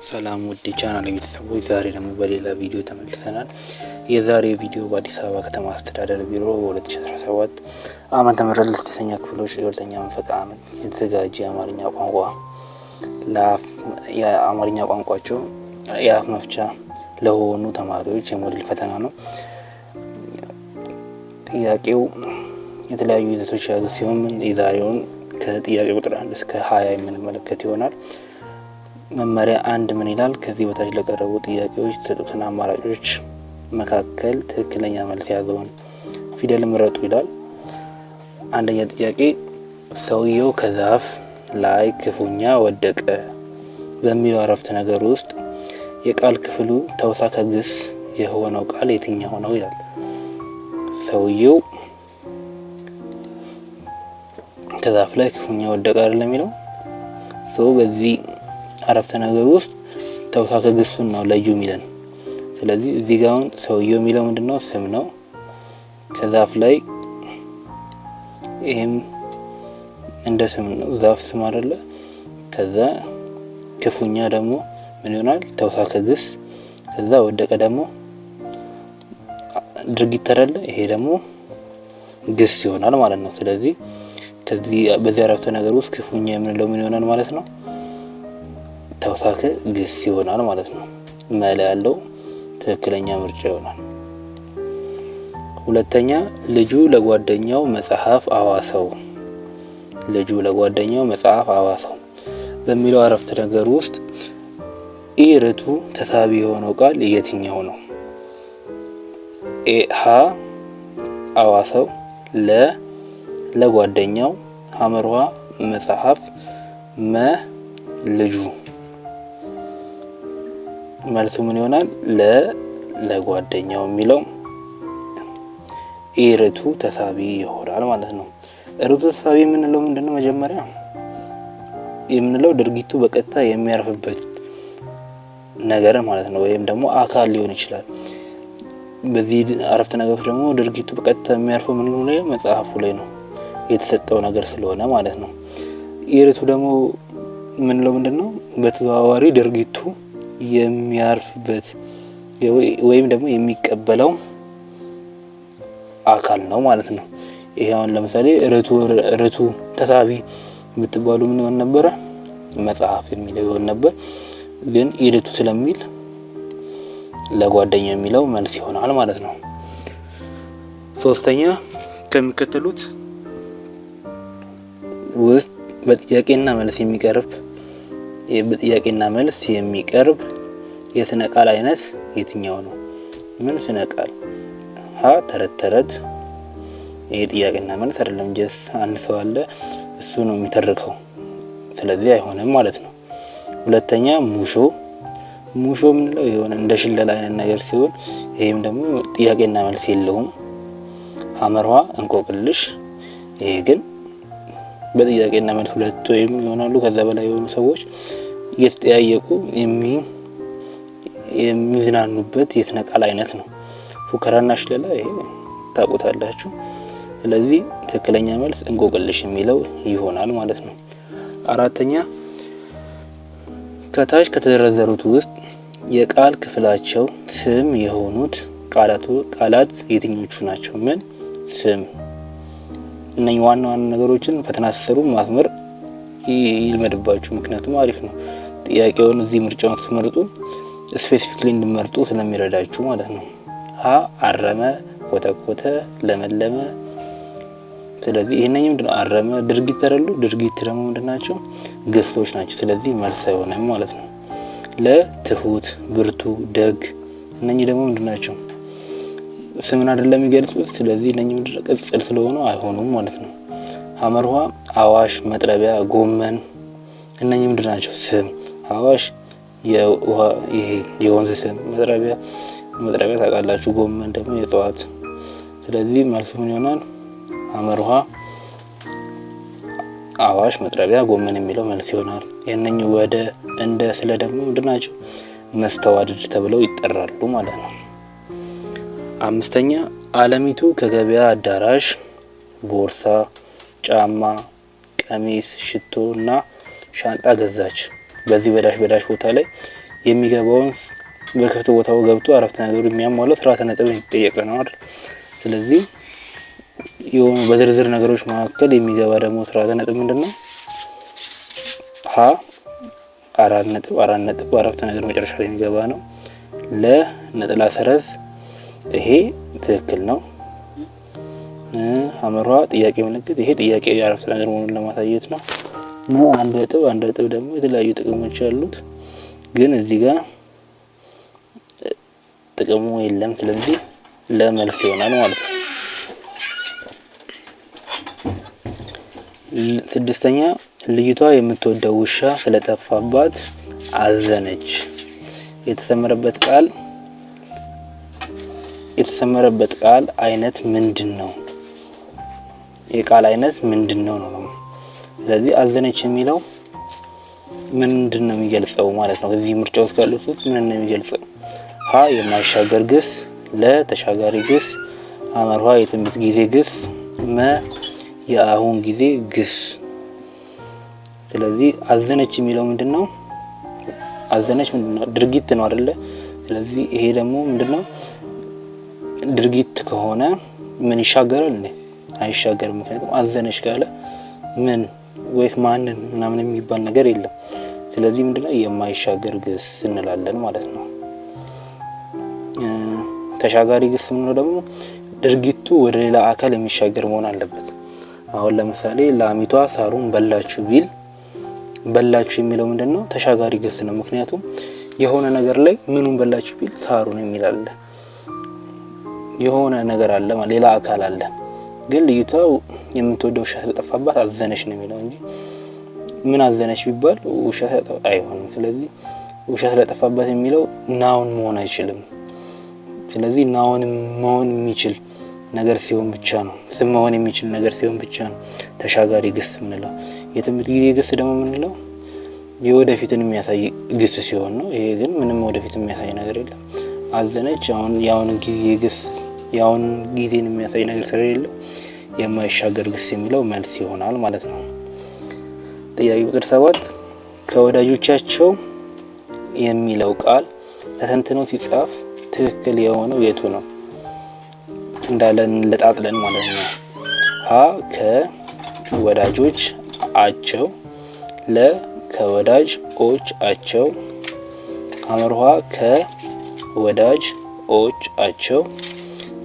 ሰላም ውድ የቻናል ቤተሰቦች፣ ዛሬ ደግሞ በሌላ ቪዲዮ ተመልሰናል። የዛሬው ቪዲዮ በአዲስ አበባ ከተማ አስተዳደር ቢሮ በ2017 ዓመተ ምህረት ለስድስተኛ ክፍሎች የሁለተኛ መንፈቅ ዓመት የተዘጋጀ የአማርኛ ቋንቋቸው የአፍ መፍቻ ለሆኑ ተማሪዎች የሞዴል ፈተና ነው። ጥያቄው የተለያዩ ይዘቶች የያዙ ሲሆን የዛሬውን ከጥያቄ ቁጥር 1 እስከ 20 የምንመለከት ይሆናል። መመሪያ 1 ምን ይላል? ከዚህ በታች ለቀረቡ ጥያቄዎች የተሰጡትን አማራጮች መካከል ትክክለኛ መልስ የያዘውን ፊደል ምረጡ ይላል። አንደኛ ጥያቄ፣ ሰውየው ከዛፍ ላይ ክፉኛ ወደቀ በሚለው አረፍተ ነገር ውስጥ የቃል ክፍሉ ተውሳከ ግስ የሆነው ቃል የትኛው ነው ይላል። ሰውየው ከዛፍ ላይ ክፉኛ ወደቀ አይደለም የሚለው? So በዚህ አረፍተ ነገር ውስጥ ተውሳከ ግሱን ነው ለዩ የሚለን። ስለዚህ እዚህ ጋር አሁን ሰውየው የሚለው ምንድነው? ስም ነው። ከዛፍ ላይ ይሄም እንደ ስም ነው። ዛፍ ስም አይደለ? ከዛ ክፉኛ ደግሞ ምን ይሆናል? ተውሳከ ግስ። ከዛ ወደቀ ደግሞ ድርጊት አይደለ? ይሄ ደግሞ ግስ ይሆናል ማለት ነው። ስለዚህ ከዚህ በዚህ አረፍተ ነገር ውስጥ ክፉኛ የምንለው ምን ይሆናል ማለት ነው? ተውሳከ ግስ ይሆናል ማለት ነው። መ ላይ ያለው ትክክለኛ ምርጫ ይሆናል። ሁለተኛ፣ ልጁ ለጓደኛው መጽሐፍ አዋሰው። ልጁ ለጓደኛው መጽሐፍ አዋሰው በሚለው አረፍተ ነገር ውስጥ ኢ-ርቱዕ ተሳቢ የሆነው ቃል የትኛው ነው? ኤ ሀ አዋሰው፣ ለ ለጓደኛው፣ ሐመሩ ሐ መጽሐፍ፣ መ ልጁ። መልሱ ምን ይሆናል? ለ ለጓደኛው የሚለው ኢ-ርቱዕ ተሳቢ ይሆናል ማለት ነው። ርቱዕ ተሳቢ የምንለው ምንድነው? መጀመሪያ የምንለው ድርጊቱ በቀጥታ የሚያርፍበት ነገር ማለት ነው፣ ወይም ደግሞ አካል ሊሆን ይችላል። በዚህ አረፍተ ነገር ደግሞ ድርጊቱ በቀጥታ የሚያርፈው ምን ላይ? መጽሐፉ ላይ ነው፣ የተሰጠው ነገር ስለሆነ ማለት ነው። ኢርቱዕ ደግሞ የምንለው ምንድነው? በተዘዋዋሪ ድርጊቱ የሚያርፍበት ወይም ደግሞ የሚቀበለው አካል ነው ማለት ነው። ይሄ አሁን ለምሳሌ ርቱዕ ተሳቢ የምትባሉ ምን ይሆን ነበረ? መጽሐፍ የሚለው ይሆን ነበር። ግን ኢርቱዕ ስለሚል ለጓደኛው የሚለው መልስ ይሆናል ማለት ነው። ሶስተኛ፣ ከሚከተሉት ውስጥ በጥያቄና መልስ የሚቀርብ የስነ ቃል አይነት የትኛው ነው? ምን ስነ ቃል? ሀ ተረት ተረት። ይሄ ጥያቄና መልስ አይደለም። Just አንድ ሰው አለ፣ እሱ ነው የሚተርከው። ስለዚህ አይሆንም ማለት ነው። ሁለተኛ ሙሾ። ሙሾ የምንለው የሆነ እንደ ሽለላ አይነት ነገር ሲሆን ይሄም ደግሞ ጥያቄና መልስ የለውም። ሐመሩ ሐ እንቆቅልሽ። ይሄ ግን በጥያቄና መልስ ሁለት ወይም ይሆናሉ ከዛ በላይ የሆኑ ሰዎች እየተጠያየቁ የሚዝናኑበት የስነ ቃል አይነት ነው። ፉከራና ሽለላ ይሄ ታውቁታላችሁ። ስለዚህ ትክክለኛ መልስ እንቆቅልሽ የሚለው ይሆናል ማለት ነው። አራተኛ፣ ከታች ከተዘረዘሩት ውስጥ የቃል ክፍላቸው ስም የሆኑት ቃላት የትኞቹ ናቸው? ምን ስም? እነኚህ ዋና ዋና ነገሮችን ፈተና ስትሰሩ ማስመር ይልመድባችሁ። ምክንያቱም አሪፍ ነው። ጥያቄውን እዚህ ምርጫውን ስትመርጡ specifically እንድመርጡ ስለሚረዳችሁ ማለት ነው። ሀ አረመ፣ ኮተኮተ፣ ለመለመ። ስለዚህ ይሄንኛው ምንድነው? አረመ ድርጊት አይደሉ? ድርጊት ደግሞ ምንድን ናቸው? ግሶች ናቸው። ስለዚህ መልስ አይሆንም ማለት ነው። ለ ትሁት፣ ብርቱ፣ ደግ። እነኚህ ደግሞ ምንድን ናቸው? ስምን አይደለም የሚገልጹት። ስለዚህ እነኚህ ምንድነው? ቅጽል ስለሆኑ አይሆኑም ማለት ነው። ሐመሩ ሐ አዋሽ፣ መጥረቢያ፣ ጎመን። እነኚህ ምንድን ናቸው? ስም። አዋሽ የውሃ ይሄ የወንዝ ስም፣ መጥረቢያ መጥረቢያ ታውቃላችሁ፣ ጎመን ደግሞ የእጽዋት። ስለዚህ መልሱ ምን ይሆናል? ሐመሩ ሐ አዋሽ፣ መጥረቢያ፣ ጎመን የሚለው መልስ ይሆናል። የእነኚህ ወደ፣ እንደ፣ ስለ ደግሞ ምንድን ናቸው? መስተዋድድ ተብለው ይጠራሉ ማለት ነው። አምስተኛ፣ አለሚቱ ከገበያ አዳራሽ ቦርሳ፣ ጫማ፣ ቀሚስ፣ ሽቶ እና ሻንጣ ገዛች። በዚህ በ dash በ dash ቦታ ላይ የሚገባውን በክፍት ቦታው ገብቶ አረፍተ ነገሩ የሚያሟላው ስርዓተ ነጥብ የተጠየቀ ነው አይደል? ስለዚህ የሆኑ በዝርዝር ነገሮች መካከል የሚገባ ደግሞ ስርዓተ ነጥብ ምንድነው? ሀ 4 ነጥብ 4 ነጥብ አረፍተ ነገር መጨረሻ ላይ የሚገባ ነው። ለ ነጠላ ሰረዝ ይሄ ትክክል ነው። ሐመሯ ጥያቄ ምልክት ይሄ ጥያቄ አረፍተ ነገር መሆኑን ለማሳየት ነው። ሙ 1 ነጥብ 1 ነጥብ ደግሞ የተለያዩ ጥቅሞች አሉት፣ ግን እዚህ ጋር ጥቅሙ የለም። ስለዚህ ለመልስ ይሆናል ማለት ነው። ስድስተኛ ልጅቷ የምትወደው ውሻ ስለጠፋባት አዘነች። የተሰመረበት ቃል አይነት ምንድነው? የቃል አይነት ምንድነው ነው። ስለዚህ አዘነች የሚለው ምንድነው የሚገልጸው ማለት ነው? እዚህ ምርጫ ውስጥ ያሉት ምን ነው የሚገልጸው? ሀ የማይሻገር ግስ፣ ለ ተሻጋሪ ግስ፣ ሐመርሃ የትንቢት ጊዜ ግስ፣ መ የአሁን ጊዜ ግስ። ስለዚህ አዘነች የሚለው ምንድነው? አዘነች ምንድነው? ድርጊት ነው አይደለ? ስለዚህ ይሄ ደግሞ ምንድነው? ድርጊት ከሆነ ምን ይሻገራል እንዴ? አይሻገርም። ምክንያቱም አዘነች ካለ ምን ወይስ ማንን ምናምን የሚባል ነገር የለም። ስለዚህ ምንድነው? የማይሻገር ግስ እንላለን ማለት ነው። ተሻጋሪ ግስ የምንለው ደግሞ ድርጊቱ ወደ ሌላ አካል የሚሻገር መሆን አለበት። አሁን ለምሳሌ ላሚቷ ሳሩን በላችሁ ቢል በላችሁ የሚለው ምንድነው? ተሻጋሪ ግስ ነው። ምክንያቱም የሆነ ነገር ላይ ምኑን በላችሁ ቢል ሳሩን የሚል አለ፣ የሆነ ነገር አለ፣ ሌላ አካል አለ። ግን ልጅቷ የምትወደው ውሻ ስለጠፋባት አዘነች ነው የሚለው እንጂ ምን አዘነች ቢባል ውሻ አይሆንም። ስለዚህ ውሻ ስለጠፋባት የሚለው ናውን መሆን አይችልም። ስለዚህ ናውን መሆን የሚችል ነገር ሲሆን ብቻ ነው፣ ስም መሆን የሚችል ነገር ሲሆን ብቻ ነው ተሻጋሪ ግስ የምንለው። የትንቢት ጊዜ ግስ ደግሞ የምንለው የወደፊትን የሚያሳይ ግስ ሲሆን ነው። ይሄ ግን ምንም ወደፊት የሚያሳይ ነገር የለም። አዘነች አሁን ያውን ጊዜ ግስ ያውን ጊዜን የሚያሳይ ነገር ስለሌለው የማይሻገር ግስ የሚለው መልስ ይሆናል ማለት ነው። ጥያቄ ቁጥር 7 ከወዳጆቻቸው የሚለው ቃል ተተንትኖ ሲጻፍ ትክክል የሆነው የቱ ነው? እንዳለን ለጣጥለን ማለት ነው። ሀ ከወዳጆች አቸው፣ ለ ከወዳጅ ኦች አቸው፣ ሐመርሃ ከወዳጅ ኦች አቸው፣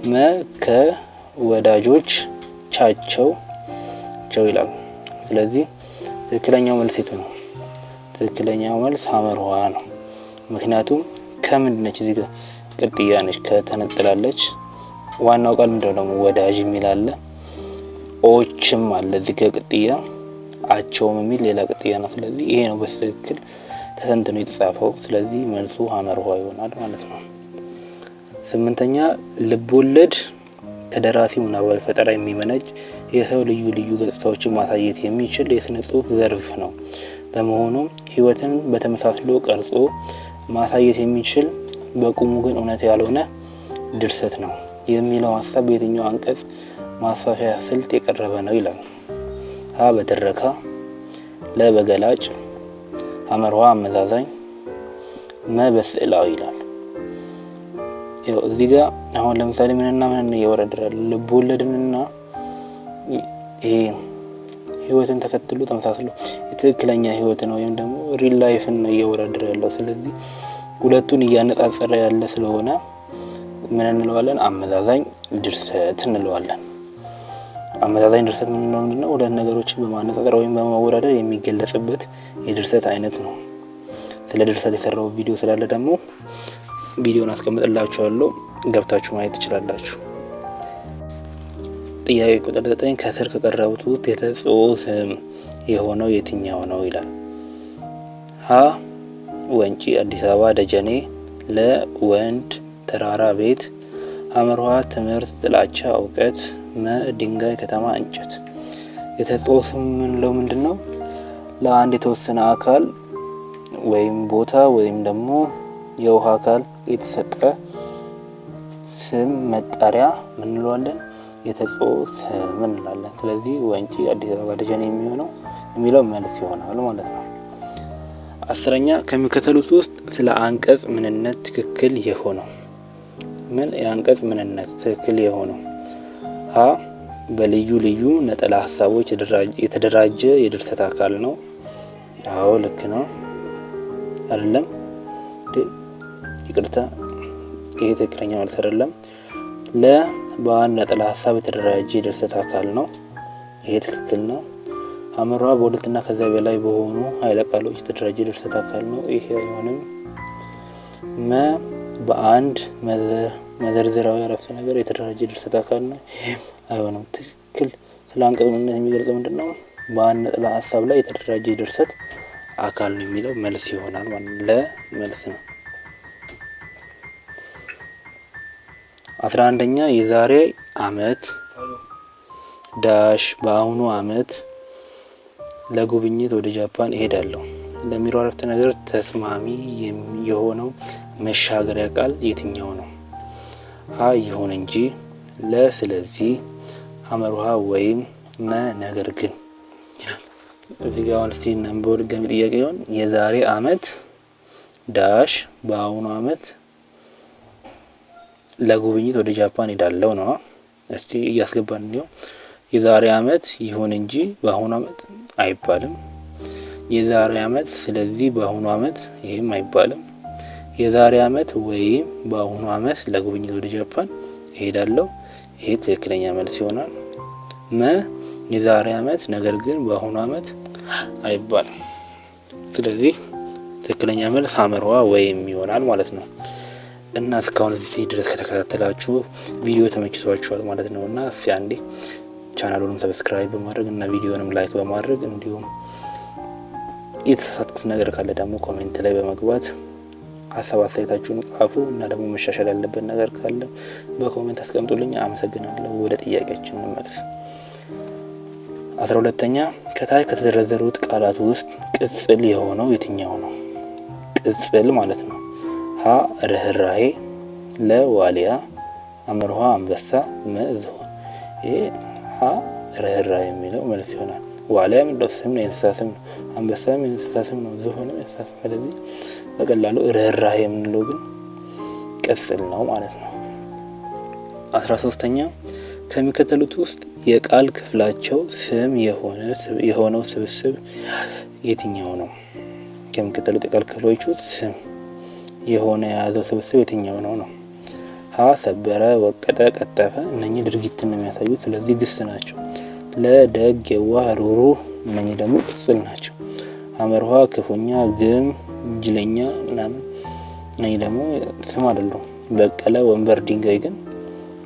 መ ከወዳጆች ቻቸው ቸው ይላል። ስለዚህ ትክክለኛው መልስ የቱ ነው? ትክክለኛው መልስ ሐመርሃ ነው። ምክንያቱም ከምንድን ነች? እዚህ ጋር ቅጥያ ነች፣ ከተነጥላለች። ዋናው ቃል ምንድነው ደግሞ? ወዳጅ የሚል አለ፣ ኦችም አለ እዚህ ጋር ቅጥያ፣ አቸውም የሚል ሌላ ቅጥያ ነው። ስለዚህ ይሄ ነው በትክክል ተተንትኖ የተጻፈው። ስለዚህ መልሱ ሐመርሃ ይሆናል ማለት ነው። ስምንተኛ ልቦለድ ከደራሲ ምናባዊ ፈጠራ የሚመነጭ የሰው ልዩ ልዩ ገጽታዎችን ማሳየት የሚችል የስነ ጽሁፍ ዘርፍ ነው። በመሆኑም ህይወትን በተመሳስሎ ቀርጾ ማሳየት የሚችል በቁሙ ግን እውነት ያልሆነ ድርሰት ነው የሚለው ሐሳብ በየትኛው አንቀጽ ማስፋፊያ ስልት የቀረበ ነው ይላል። ሀ በትረካ፣ ለ በገላጭ፣ ሐመርሃ አመዛዛኝ፣ መ በስዕላዊ ይላል። ያው እዚህ ጋር አሁን ለምሳሌ ምንና ምን እየወረደራል? ልቦለድንና ይሄ ህይወትን ተከትሎ ተመሳስሎ የትክክለኛ ህይወትን ወይም ደግሞ real life ን ነው እየወረደረ ያለው። ስለዚህ ሁለቱን እያነጻጸረ ያለ ስለሆነ ምን እንለዋለን? አመዛዛኝ ድርሰት እንለዋለን። አመዛዛኝ ድርሰት ምንለው ምንድነው? ሁለት ነገሮችን በማነጻጸር ወይም በማወዳደር የሚገለጽበት የድርሰት አይነት ነው። ስለ ድርሰት የሰራው ቪዲዮ ስላለ ደግሞ ቪዲዮን አስቀምጥላችኋለሁ፣ ገብታችሁ ማየት ትችላላችሁ። ጥያቄ ቁጥር 9 ከስር ከቀረቡት የተጽኦ ስም የሆነው የትኛው ነው ይላል። ሀ ወንጪ አዲስ አበባ ደጀኔ፣ ለ ወንድ ተራራ ቤት፣ ሐመርሃ ትምህርት ጥላቻ እውቀት፣ መ ድንጋይ ከተማ እንጨት። የተጽኦ ስም የምንለው ምንድነው? ለአንድ የተወሰነ አካል ወይም ቦታ ወይም ደግሞ የውሃ አካል የተሰጠ ስም መጠሪያ ምን እንለዋለን? የተጽኦ ስም እንላለን። ስለዚህ ወንጪ አዲስ አበባ ደጀኔ የሚሆነው የሚለው መልስ ይሆናል ማለት ነው። 10ኛ ከሚከተሉት ውስጥ ስለ አንቀጽ ምንነት ትክክል የሆነው ምን? የአንቀጽ ምንነት ትክክል የሆነው ሀ በልዩ ልዩ ነጠላ ሀሳቦች የተደራጀ የድርሰት አካል ነው። አዎ ልክ ነው። አይደለም፣ ይቅርታ፣ ይሄ ትክክለኛ መልስ አይደለም። ለ በአንድ ነጠላ ሀሳብ የተደራጀ የድርሰት አካል ነው። ይሄ ትክክል ነው። ሐመሩ ሐ በሁለትና ከዚያ በላይ በሆኑ ኃይለ ቃሎች የተደራጀ የድርሰት አካል ነው። ይሄ አይሆንም። መ በአንድ መዘርዝራዊ አረፍተ ነገር የተደራጀ የድርሰት አካል ነው። ይሄም አይሆንም። ትክክል ስለ አንቀጽ ምንነት የሚገልጸው ምንድን ነው? በአንድ ነጠላ ሀሳብ ላይ የተደራጀ የድርሰት አካል ነው የሚለው መልስ ይሆናል ማለት ነው። ለመልስ ነው። 11ኛ የዛሬ አመት dash በአሁኑ አመት ለጉብኝት ወደ ጃፓን እሄዳለሁ ለሚለው አረፍተ ነገር ተስማሚ የሆነው መሻገሪያ ቃል የትኛው ነው? ሀ ይሁን እንጂ፣ ለ ስለዚህ፣ ሐመሩ ሐ ወይም፣ መ ነገር ግን ይላል። እዚህ ጋር አሁን እስቲ እናንብበው ድጋሚ ጥያቄውን። የዛሬ አመት dash በአሁኑ አመት ለጉብኝት ወደ ጃፓን ሄዳለሁ ነው። እስቲ እያስገባን እንዲሁ የዛሬ አመት ይሁን እንጂ በአሁኑ አመት አይባልም። የዛሬ አመት ስለዚህ በአሁኑ አመት ይህም አይባልም። የዛሬ አመት ወይም በአሁኑ አመት ለጉብኝት ወደ ጃፓን እሄዳለሁ። ይሄ ትክክለኛ መልስ ይሆናል። መ የዛሬ አመት ነገር ግን በአሁኑ አመት አይባልም። ስለዚህ ትክክለኛ መልስ ሐመሩ ሐ ወይም ይሆናል ማለት ነው። እና እስካሁን እዚህ ድረስ ከተከታተላችሁ ቪዲዮ ተመችቷችኋል ማለት ነው። እና እስቲ አንዴ ቻናሉንም subscribe በማድረግ እና ቪዲዮንም like በማድረግ እንዲሁም የተሳሳትኩት ነገር ካለ ደግሞ comment ላይ በመግባት ሀሳብ አስተያየታችሁን ጻፉ እና ደግሞ መሻሻል ያለበት ነገር ካለ በ comment አስቀምጡልኝ። አመሰግናለሁ። ወደ ጥያቄያችን እንመለስ። 12ኛ ከታች ከተዘረዘሩት ቃላት ውስጥ ቅጽል የሆነው የትኛው ነው? ቅጽል ማለት ነው። ሀ ርህራሄ፣ ለ ዋልያ፣ ሐመሩ ሐ አንበሳ፣ መ ዝሆን። ይሄ ሀ ርህራሄ የሚለው መልስ ይሆናል። ዋልያ ምንድነው? ስም ነው፣ የእንስሳ ስም ነው። አንበሳም የእንስሳ ስም ነው። ዝሆንም የእንስሳ ስም። ስለዚህ በቀላሉ ርህራሄ የምንለው ግን ቅጽል ነው ማለት ነው። 13ኛ ከሚከተሉት ውስጥ የቃል ክፍላቸው ስም የሆነው ስብስብ የትኛው ነው? ከሚከተሉት የቃል ክፍሎች ውስጥ ስም የሆነ የያዘው ስብስብ የትኛው ነው ነው? ሀ ሰበረ፣ ወቀጠ፣ ቀጠፈ እነኚህ ድርጊትን ነው የሚያሳዩት። ስለዚህ ግስ ናቸው። ለ ደግ፣ የዋህ፣ ሩሩህ እነኚህ ደግሞ ቅጽል ናቸው። ሐመሩ ሐ ክፉኛ፣ ግም፣ ጅለኛ ምናምን እነኚህ ደግሞ ስም አይደሉም። በቀለ፣ ወንበር፣ ድንጋይ ግን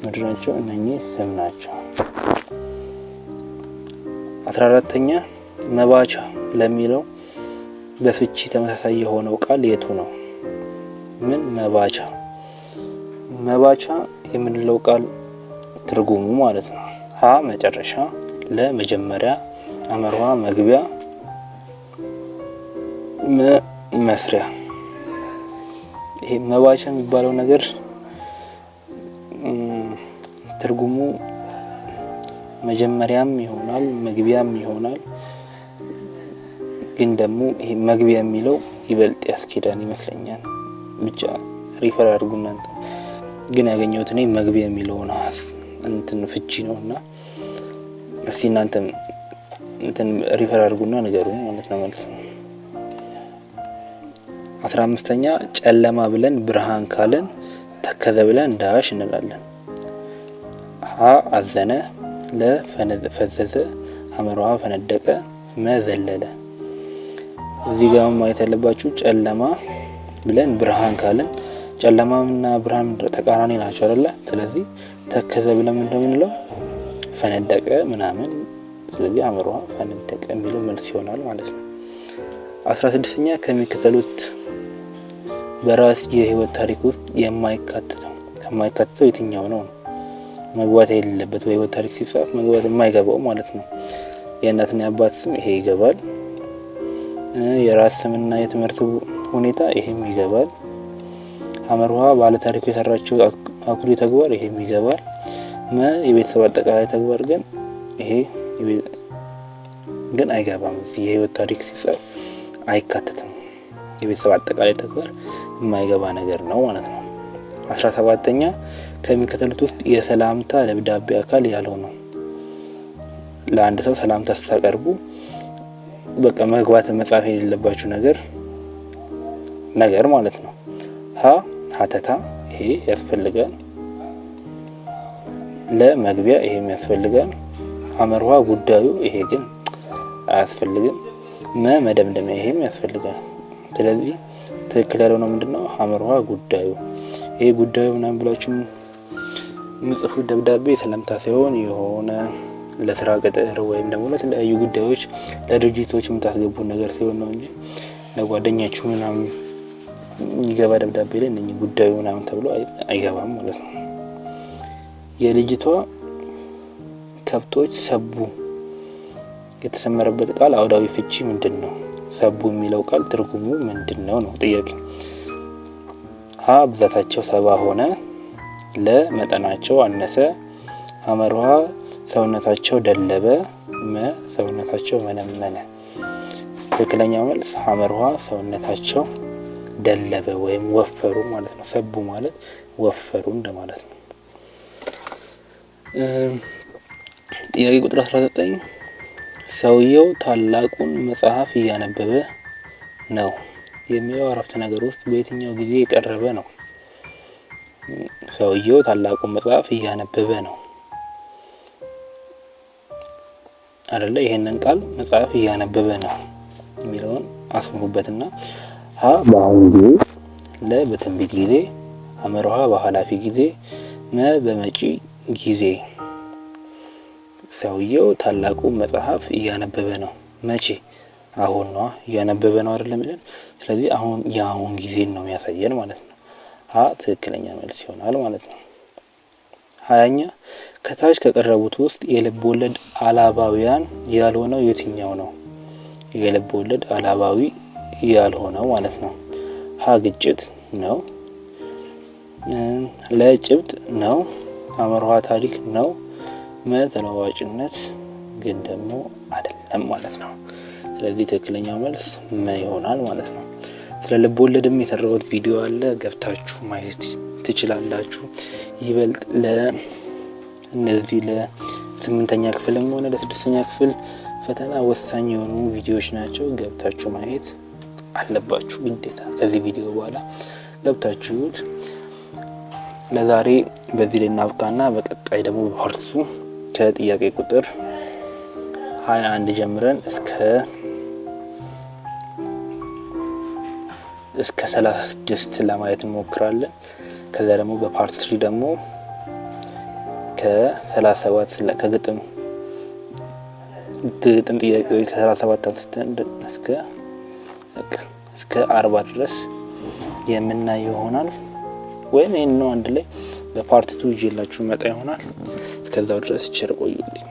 ምንድን ናቸው? እነኚህ ስም ናቸው። 14ኛ መባቻ ለሚለው በፍቺ ተመሳሳይ የሆነው ቃል የቱ ነው? ምን መባቻ? መባቻ የምንለው ቃል ትርጉሙ ማለት ነው። ሀ መጨረሻ፣ ለ መጀመሪያ፣ ሐመሩ ሐ መግቢያ፣ መ መስሪያ። ይሄ መባቻ የሚባለው ነገር ትርጉሙ መጀመሪያም ይሆናል መግቢያም ይሆናል። ግን ደግሞ ይሄ መግቢያ የሚለው ይበልጥ ያስኬዳል ይመስለኛል። ብቻ refer አድርጉ እናንተ። ግን ያገኘሁት እኔ መግቢያ የሚለውን እንትን ፍቺ ነው እና እስቲ እናንተም እንትን refer አድርጉና ንገሩኝ ማለት ነው መልሱ። 15ኛ ጨለማ ብለን ብርሃን ካልን ተከዘ ብለን dash እንላለን። ሀ አዘነ፣ ለ ፈዘዘ፣ ሐመሩ ሐ ፈነደቀ፣ መ ዘለለ። እዚህ ጋር ማየት ያለባችሁ ጨለማ ብለን ብርሃን ካልን ጨለማና ብርሃን ተቃራኒ ናቸው አይደለ? ስለዚህ ተከዘ ብለን እንደምንለው ፈነደቀ ምናምን። ስለዚህ ሐመሩ ሐ ፈነደቀ የሚለው መልስ ይሆናል ማለት ነው። 16ኛ ከሚከተሉት በራስ የህይወት ታሪክ ውስጥ የማይካተተው ከማይካተተው የትኛው ነው? መግባት የሌለበት በህይወት ታሪክ ሲጻፍ መግባት የማይገባው ማለት ነው። የእናትና የአባት ስም ይሄ ይገባል። የራስ ስምና የትምህርት ሁኔታ ይሄም ይገባል። ሐመሩ ሐ ባለ ታሪኩ የሰራቸው አኩሪ ተግባር ይሄም ይገባል። መ የቤተሰብ አጠቃላይ ተግባር ግን ይሄ ግን አይገባም። እዚህ የህይወት ታሪክ ሲጻፍ አይካተትም። የቤተሰብ አጠቃላይ ተግባር የማይገባ ነገር ነው ማለት ነው። 17ኛ ከሚከተሉት ውስጥ የሰላምታ ደብዳቤ አካል ያልሆነው። ለአንድ ሰው ሰላምታ ስታቀርቡ በቃ መግባት መጻፍ የሌለባችሁ ነገር ማለት ነው። ሀ ሀተታ ይሄ ያስፈልጋል። ለ መግቢያ ይሄም ያስፈልጋል። ሐመርሃ ጉዳዩ ይሄ ግን አያስፈልግም። መ መደምደሚያ ይሄም ያስፈልጋል። ስለዚህ ትክክል ያልሆነው ምንድነው? ሐመርሃ ጉዳዩ። ይሄ ጉዳዩ ምናምን ብላችሁ የምጽፉት ደብዳቤ ሰላምታ ሳይሆን የሆነ ለስራ ቅጥር ወይም ደግሞ ለተለያዩ ጉዳዮች ለድርጅቶች የምታስገቡት ነገር ሲሆን ነው እንጂ ለጓደኛችሁ ምናምን የሚገባ ደብዳቤ ላይ እነኚህ ጉዳዩ ምናምን ተብሎ አይገባም ማለት ነው። የልጅቷ ከብቶች ሰቡ የተሰመረበት ቃል አውዳዊ ፍቺ ምንድን ነው? ሰቡ የሚለው ቃል ትርጉሙ ምንድን ነው ነው ጥያቄ። ሀ ብዛታቸው 70 ሆነ፣ ለ መጠናቸው አነሰ፣ ሐመርሃ ሰውነታቸው ደለበ፣ መ ሰውነታቸው መነመነ። ትክክለኛው መልስ ሐመርሃ ሰውነታቸው ደለበ ወይም ወፈሩ ማለት ነው። ሰቡ ማለት ወፈሩ እንደማለት ነው። ጥያቄ ቁጥር 19 ሰውየው ታላቁን መጽሐፍ እያነበበ ነው የሚለው አረፍተ ነገር ውስጥ በየትኛው ጊዜ የቀረበ ነው? ሰውየው ታላቁን መጽሐፍ እያነበበ ነው አይደለ? ይሄንን ቃል መጽሐፍ እያነበበ ነው የሚለውን አስምሩበትና ሀ በአሁን ጊዜ፣ ለ በትንቢት ጊዜ፣ ሐመርሃ በኃላፊ ጊዜ፣ መ በመጪ ጊዜ። ሰውየው ታላቁ መጽሐፍ እያነበበ ነው። መቼ? አሁን ነው እያነበበ ነው አይደለም የሚለን። ስለዚህ አሁን የአሁን ጊዜን ነው የሚያሳየን ማለት ነው። ሀ ትክክለኛ መልስ ይሆናል ማለት ነው። 20ኛ ከታች ከቀረቡት ውስጥ የልብ ወለድ አላባዊያን ያልሆነው የትኛው ነው? የልብ ወለድ አላባዊ ያልሆነው ማለት ነው። ሀ ግጭት ነው፣ ለ ጭብጥ ነው፣ ሐመርሃ ታሪክ ነው፣ መ ተለዋዋጭነት ግን ደግሞ አይደለም ማለት ነው። ስለዚህ ትክክለኛው መልስ መ ይሆናል ማለት ነው። ስለ ልብ ወለድም የሰራሁት ቪዲዮ አለ፣ ገብታችሁ ማየት ትችላላችሁ። ይበልጥ ለእነዚህ ለ8ኛ ክፍልም ሆነ ለ6ኛ ክፍል ፈተና ወሳኝ የሆኑ ቪዲዮዎች ናቸው። ገብታችሁ ማየት አለባችሁ ግዴታ። ከዚህ ቪዲዮ በኋላ ገብታችሁት። ለዛሬ በዚህ ላይ እናብቃና በቀጣይ ደግሞ በ part 2 ከጥያቄ ቁጥር 21 ጀምረን እስከ 36 ለማየት እንሞክራለን። ከዛ ደግሞ በ part 3 ደግሞ ከ37 ከግጥም ግጥም ጥያቄዎች ከ37 አንስተን እስከ 40 ድረስ የምናየው ይሆናል። ወይም ይሄን ነው አንድ ላይ በ part 2 ይዤላችሁ መጣ ይሆናል። እስከዛው ድረስ ቸር ቆዩልኝ።